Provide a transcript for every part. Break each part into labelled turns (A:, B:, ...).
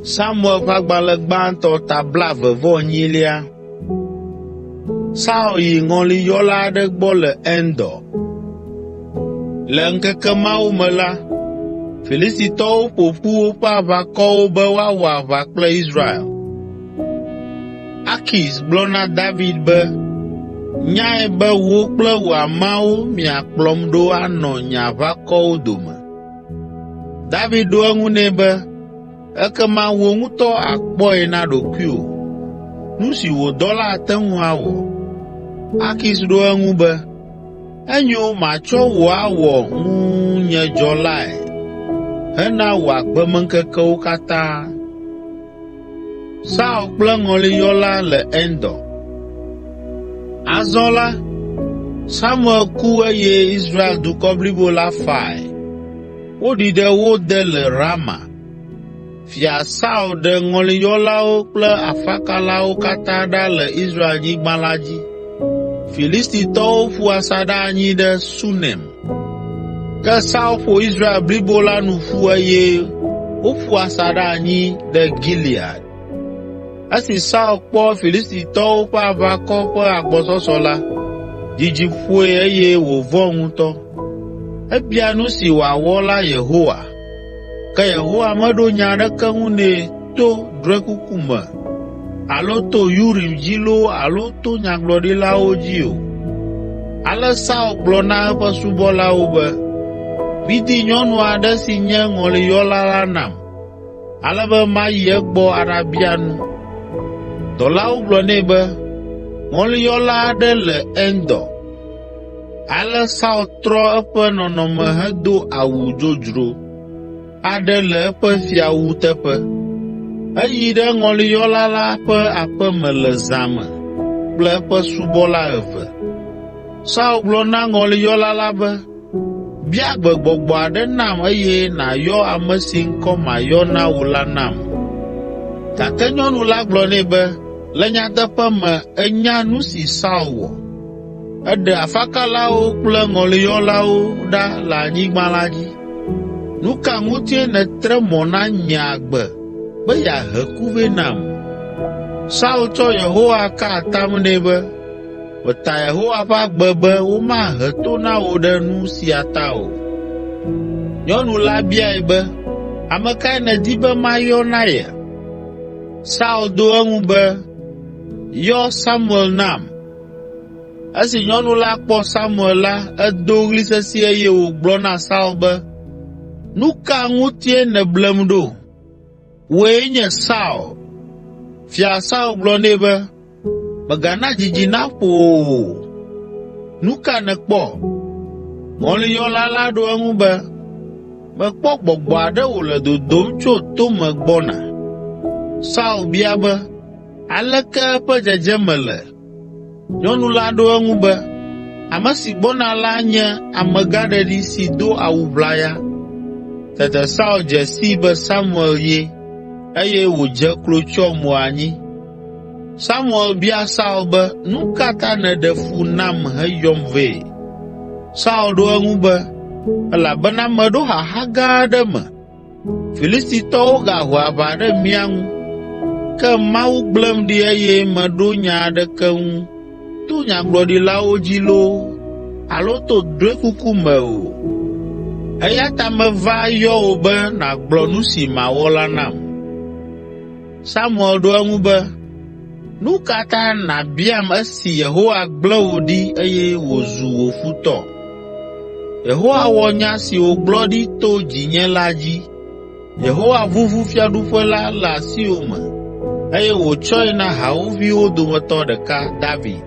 A: Samuel ƒe agbalẽ gbãtɔ ta blaeve-vɔ-enyilia. Saul yi ŋɔliyɔla aɖe gbɔ le Endor. Le ŋkeke mawo me la, Filistitɔwo ƒo ƒu woƒe aʋakɔwo be woawɔ aʋa kple Israel. Akis gblɔ na David be, “Nyae be wò kple wò ameawo miakplɔm ɖo anɔ nye aʋakɔwo dome.” David ɖo eŋu nɛ be, “Ekema wò ŋutɔ àkpɔe na ɖokuiwò, nu si wò dɔla ate ŋu awɔ.” Akis ɖo eŋu be, “Enyo matsɔ wò awɔ ŋunyedzɔlae hena wò agbemeŋkekewo katã.” Saul kple ŋɔliyɔla le Endor. Azɔ la, Samuel ku eye Israel dukɔ blibo la fae. Woɖii ɖe wo de le Rama. Fia Saul ɖe ŋɔliyɔlawo kple afakalawo katã ɖa le Israelnyigba la dzi. Filistitɔwo ƒu asaɖa anyi ɖe Sunem. Ke Saul ƒo Israel blibo la nu ƒu eye woƒu asaɖa anyi ɖe Gilead. Esi Saul kpɔ Filistitɔwo ƒe aʋakɔ ƒe agbɔsɔsɔ la, dzidzi ƒoe eye wòvɔ̃ ŋutɔ. Ebia nu si wòawɔ la Yehowa, ke Yehowa meɖo nya aɖeke ŋu nɛ to drɔ̃ekuku me alo to Urim dzi loo alo to nyagblɔɖilawo dzi o. Ale Saul gblɔ na eƒe subɔlawo be, “Midi nyɔnu aɖe si nye ŋɔliyɔla la nam, ale be mayi egbɔ aɖabia nu.” Dɔlawo gblɔ nɛ be, “Ŋɔliyɔla aɖe le Endor.” Ale Saul trɔ eƒe nɔnɔme hedo awu dzodzro aɖe le eƒe fiawu teƒe. Eyi ɖe ŋɔliyɔla la ƒe aƒe me le zã me kple eƒe subɔla eve. Saul gblɔ na ŋɔliyɔla la be, “Bia gbe gbɔgbɔ aɖe nam eye nàyɔ ame si ŋkɔ mayɔ na wò la nam.” Gake nyɔnu la gblɔ nɛ be, “Le nyateƒe me ènya nu si Saul wɔ. Eɖe afakalawo kple ŋɔliyɔlawo ɖa le anyigba la dzi. Nu ka ŋutie nètre mɔ na nye agbe be yeahe ku vɛ nam?” Saul tsɔ Yehowa ka atam nɛ be, “Meta Yehowa ƒe agbe be womahe to na wò ɖe nu sia ta o.” Nyɔnu la biae be, “Ame kae nèdi be mayɔ na ye?” Saul do eŋu be, “Yɔ Samuel nam.” Esi nyɔnu la kpɔ Samuel la, edo ɣli sesĩe eye wògblɔ na Saul be, “Nu ka ŋutie nèblem ɖo? Wòe nye Saul!” Fia Saul gblɔ nɛ be, “Mègana dzidzi naƒo wò o. Nu ka nèkpɔ?” Ŋɔliyɔla la ɖo eŋu be, “Mekpɔ gbɔgbɔ aɖe wòle dodom tso tome gbɔna.” Saul bia be, “Aleke eƒe dzedzeme le?” Nyɔnu la ɖo eŋu be, “Ame si gbɔna la nye amegãɖeɖi si do awu ʋlaya.” Tete Saul dze sii be Samuel ye, eye wòdze klo tsyɔ mo anyi. Samuel bia Saul be, “Nu ka ta nèɖe fu nam heyɔm vɛ?” Saul ɖo eŋu be, “Elabena meɖo xaxa gã aɖe me. Filistitɔwo gaho aʋa ɖe mía ŋu, ke Mawu gblẽm ɖi eye meɖo nya aɖeke ŋu to nyagblɔɖilawo dzi loo alo to drɔ̃ekuku me o. Eya ta meva yɔ wò be nàgblɔ nu si mawɔ la nam.” Samuel ɖo eŋu be, “Nu ka ta nàbiam esi Yehowa gblẽ wò ɖi eye wòzu wò futɔ? Yehowa wɔ nya si wògblɔ ɖi to dzinye la dzi. Yehowa vuvu fiaɖuƒe la le asiwò me eye wòtsɔe na hawòviwo dometɔ ɖeka, David.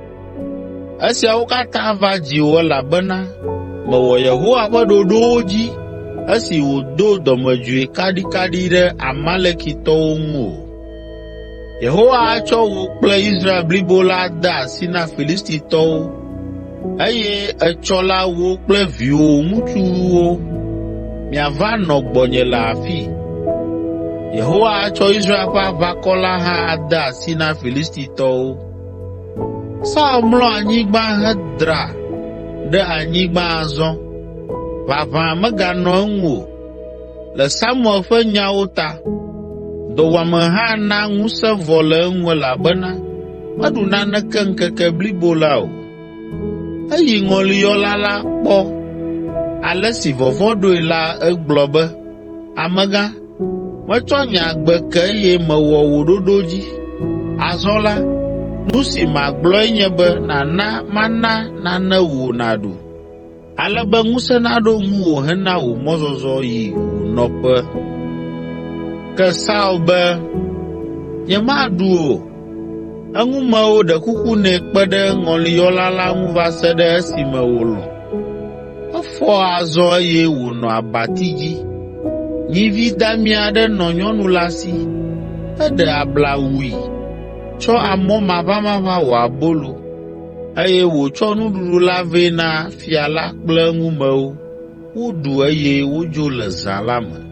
A: Esiawo katã va dziwò elabena mèwɔ Yehowa ƒe ɖoɖowo dzi esi wòdo dɔmedzoe kaɖikaɖi ɖe Amalekitɔwo ŋu o. Yehowa atsɔ wò kple Israel blibo la ade asi na Filistitɔwo eye etsɔ la wò kple viwò ŋutsuwo miava nɔ gbɔnye le afii. Yehowa atsɔ Israel ƒe aʋakɔ la hã ade asi na Filistitɔwo.” Saul mlɔ anyigba hedra ɖe anyigba azɔ, ʋaʋã meganɔ eŋu o, le Samuel ƒe nyawo ta. Dɔwuame hã na ŋusẽ vɔ le eŋu elabena meɖu naneke ŋkeke blibo la o. Eyi ŋɔliyɔla la kpɔ ale si vɔvɔ̃ ɖoe la egblɔ be, “Amegã, metsɔ nye agbe ke eye mewɔ wò ɖoɖo dzi. Azɔ la, nu si magblɔe nye be nàna mana nane wò nàɖu, ale be ŋusẽ naɖo ŋuwò hena wò mɔzɔzɔ yi wò nɔƒe.” Ke Saul be, “Nyemaɖu o.” Eŋumewo ɖe kuku nɛ kpe ɖe ŋɔliyɔla la ŋu va se ɖe esime wòlɔ̃. Efɔ azɔ eye wònɔ abati dzi. Nyivi dami aɖe nɔ nyɔnu la si. Eɖe abla wui, tsɔ amɔ maʋamaʋã wɔ abolo, eye wòtsɔ nuɖuɖu la vɛ na fia la kple eŋumewo woɖu eye wodzo le zã la me.